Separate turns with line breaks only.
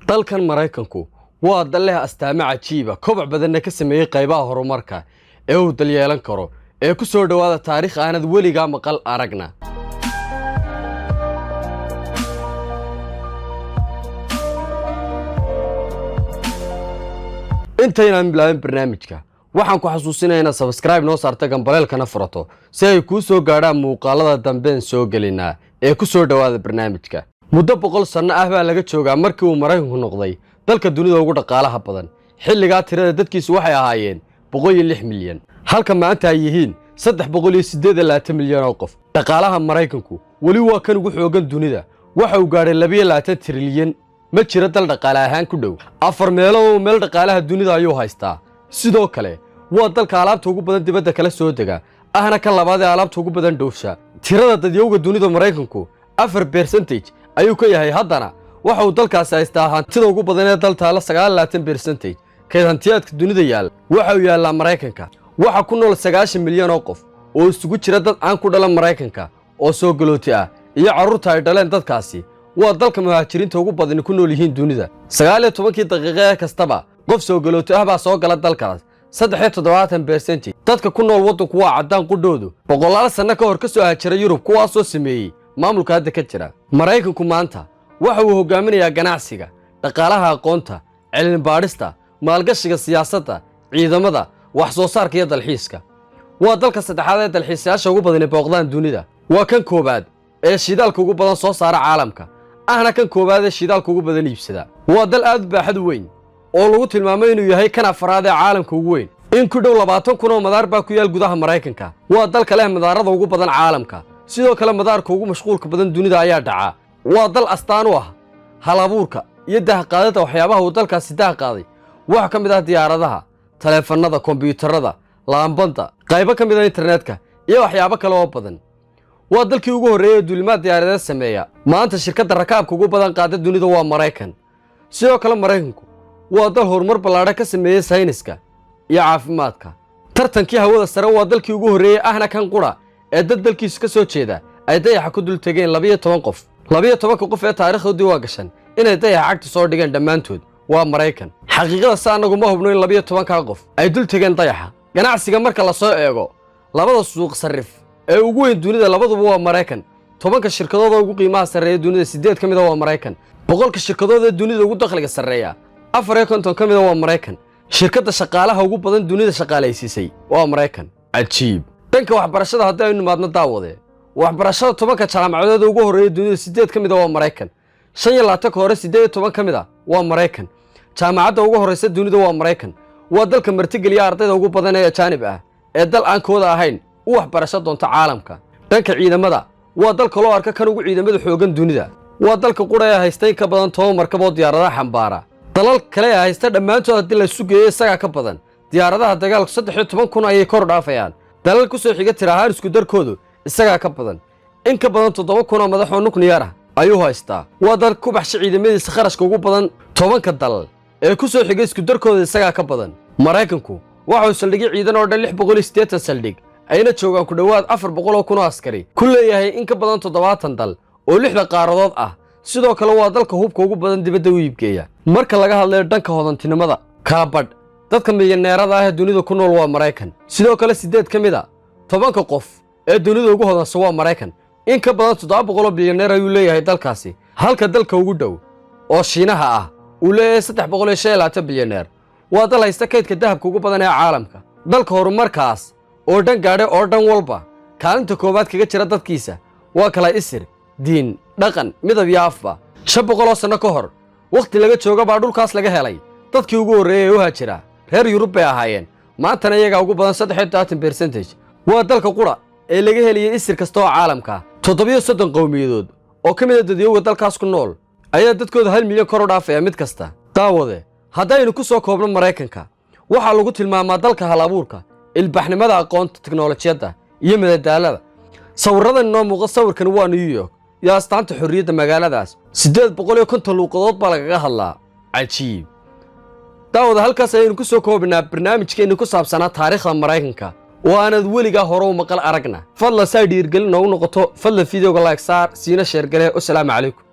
Dalkan Maraykanku waa dal leh astaamo cajiiba, koboc badanna ka sameeyey qaybaha horumarka ee uu dal yeelan karo. Ee ku soo dhowaada taariikh aanad weligaa maqal aragna. Intaynaan bilaabin barnaamijka, waxaan ku xasuusinayaa inaad subscribe noo saarta, gambaleelkana furato si ay kuu soo gaadhaan muuqaalada dambeen soo gelinaa. Ee ku soo dhowaada barnaamijka. Muddo 100 sanno ah baa laga joogaa markii uu Maraykanku noqday dalka dunida ugu dhaqaalaha badan. Xilligaa tirada dadkiisu waxay ahaayeen 106 milyan, halka maanta ay yihiin 328 milyan oo qof. Dhaqaalaha Maraykanku weli waa kan ugu xoogan dunida. Waxa uu gaadhay 22 trilyan. Ma jiro dal dhaqaale ahaan ku dhow. Afar meelood oo meel dhaqaalaha dunida ayuu haystaa. Sidoo kale waa dalka alaabta ugu badan dibadda kala soo dega, ahna ka labaad ee alaabta ugu badan dhowsha. Tirada dadyowga dunida Maraykanku 4% ayuu ka yahay. Haddana waxa uu dalkaasi haystaa hantida ugu badan ee dal taalla. 29% kayd hantiyaadka dunida yaal waxa uu yaallaa Maraykanka. Waxa ku nool 90 milyan oo qof oo isugu jira dad aan ku dhalan Maraykanka oo soo galooti ah iyo carruurta ay dhaleen dadkaasi. Waa dalka muhaajiriinta ugu badani ku nool yihiin dunida. 19-kii daqiiqo ee kastaba qof soo galooti ah baa soo gala dalkaas. 73% dadka ku nool waddanku waa caddaan qudhoodu boqolaal sanno ka hor ka soo hajiray Yurub, kuwaasoo sameeyey maamulka hadda ka jira. Maraykanku maanta waxa uu hogaaminayaa ganacsiga, dhaqaalaha, aqoonta, cilmibaadhista, maalgashiga, siyaasadda, ciidamada, wax soo saarka iyo dalxiiska. Waa dalka saddexaad ee dalxiisayaasha ugu badani booqdaan dunida. Waa kan koowaad ee shidaalka ugu badan soo saara caalamka, ahna kan koowaad ee shidaalka ugu badan iibsada. Waa dal aad u baaxad weyn oo lagu tilmaamay inuu yahay kan afaraad ee caalamka ugu weyn. In ku dhow 20,000 oo madaar baa ku yaal gudaha Maraykanka. Waa dalka leh madaarada ugu badan caalamka. Sidoo kale madaarka ugu mashquulka badan dunida ayaa dhacaa. Waa dal astaan u ah halabuurka iyo dahqaadada. Waxyaabaha uu dalkaasi dahqaaday waxaa ka mid ah diyaaradaha, taleefannada, kombiyuutarada, laambadda, qaybo ka mid ah internetka iyo waxyaabo kale oo badan. Waa dalkii ugu horreeyey ee duulimaad diyaaradeed sameeya. Maanta shirkadda rakaabka ugu badan qaada dunida waa Maraykan. Sidoo kale Maraykanku waa dal horumar ballaadhan ka sameeyey sayniska iyo caafimaadka. Tartankii hawada sare waa dalkii ugu horreeyey, ahna kan qura ee dad dalkiisu ka soo jeeda ay dayaxa ku dul tegeen, 12 qof. 12-ka qof ee taariikhdoodii waa gashan inay dayaxa cagta soo dhigeen dhammaantood waa Maraykan. Xaqiiqada se annagu ma hubno in 12-kaa qof ay dul tegeen dayaxa. Ganacsiga marka la soo eego, labada suuq sarrif ee ugu weyn dunida labaduba waa Maraykan. 10-ka shirkadood oo ugu qiimaha sarreeya dunida siddeed ka mida waa Maraykan. 100-ka shirkadood ee dunida ugu dakhliga sarreeya 54 ka mida waa Maraykan. Shirkadda shaqaalaha ugu badan dunida shaqaalaysiisay waa Maraykan. Cajiib. Dhanka waxbarashada haddii aynu nimaadno, daawade, waxbarashada 10-ka jaamacadood ugu horreeya dunida siddeed ka mida waa Maraykan. 25-ka hore 18 ka mid a waa Maraykan. Jaamacadda ugu horreysa dunida waa Maraykan. Waa dalka martigeliya ardayda ugu badan ee ajaanib ah ee dal aan kooda ahayn u waxbarasho doonta caalamka. Dhanka ciidamada, waa dalka loo arka kan ugu ciidamada xoogan dunida. Waa dalka qura ee haysta in ka badan 10 markab oo diyaaradaha xambaara. Dalal kale ee haysta dhammaantood haddii la isu geeyo isagaa ka badan. Diyaaradaha dagaalku 13,000 ayay kor dhaafayaan. Dalal ku soo xiga tir ahaan isku darkoodu isagaa ka badan. In ka badan 7000 oo madaxoo nukliyeer ah ayuu haystaa. Waa dal ku baxsha ciidamadiisa kharashka ugu badan. 10-ka dalal ee ku soo xiga isku darkooda isagaa ka badan. Maraykanku waxauu saldhigyo ciidan oo dhan 680 saldhig, ayna joogaan ku dhowaad 400,000 oo askari, ku leeyahay in ka badan 70 dal oo lixda qaaradood ah. Sidoo kale waa dalka hubka ugu badan dibadda u iibgeeya. Marka laga hadlayo dhanka hodantinimada, kala badh dadka milyaneerada ah ee dunida ku nool waa Maraykan. Sidoo kale siddeed ka mid a 10-ka qof ee dunida ugu hodansan waa Maraykan. In ka badan 700 oo bilyaneer ayuu leeyahay dalkaasi, halka dalka ugu dhow oo Shiinaha ah uu leeyahay 325 bilyaneer. Waa dal haysta kaydka dahabka ugu badan ee caalamka. Dalka horumarkaas oo dhan gaadhay oo dhan walba kaalinta koowaad kaga jira dadkiisa waa kala isir, diin, dhaqan, midab iyo afba. 500 oo sanno ka hor wakhti laga jooga baa dhulkaas laga helay dadkii ugu horreeyey ee u haajira. Reer Yurub bay ahaayeen, maantana iyagaa ugu badan, 73%. Waa dalka qura ee laga heliyey isir kasta oo caalamka. 37 qowmiyadood oo ka mid a dadyowga dalkaas ku nool ayaa dadkooda 1 milyan kor u dhaafaya mid kasta. Daawade, haddaynu ku soo koobno, Maraykanka waxaa lagu tilmaamaa dalka hal abuurka, ilbaxnimada, aqoonta, teknolojiyadda iyo madadaalada. Sawirradan inoo muuqa, sawirkan waa New York iyo astaanta xorriyadda magaaladaas. 850 luuqadood baa lagaga hadlaa. Cajiib. Daawada, halkaas ayaynu ku soo koobinaa barnaamijkeenni ku saabsanaa taariikhda Maraykanka oo aanad weligaa hore u maqal aragna. Fadlan saa dhiirgelin noogu noqoto, fadlan videoga like saar, siina share garee. Wasalaamu calaykum.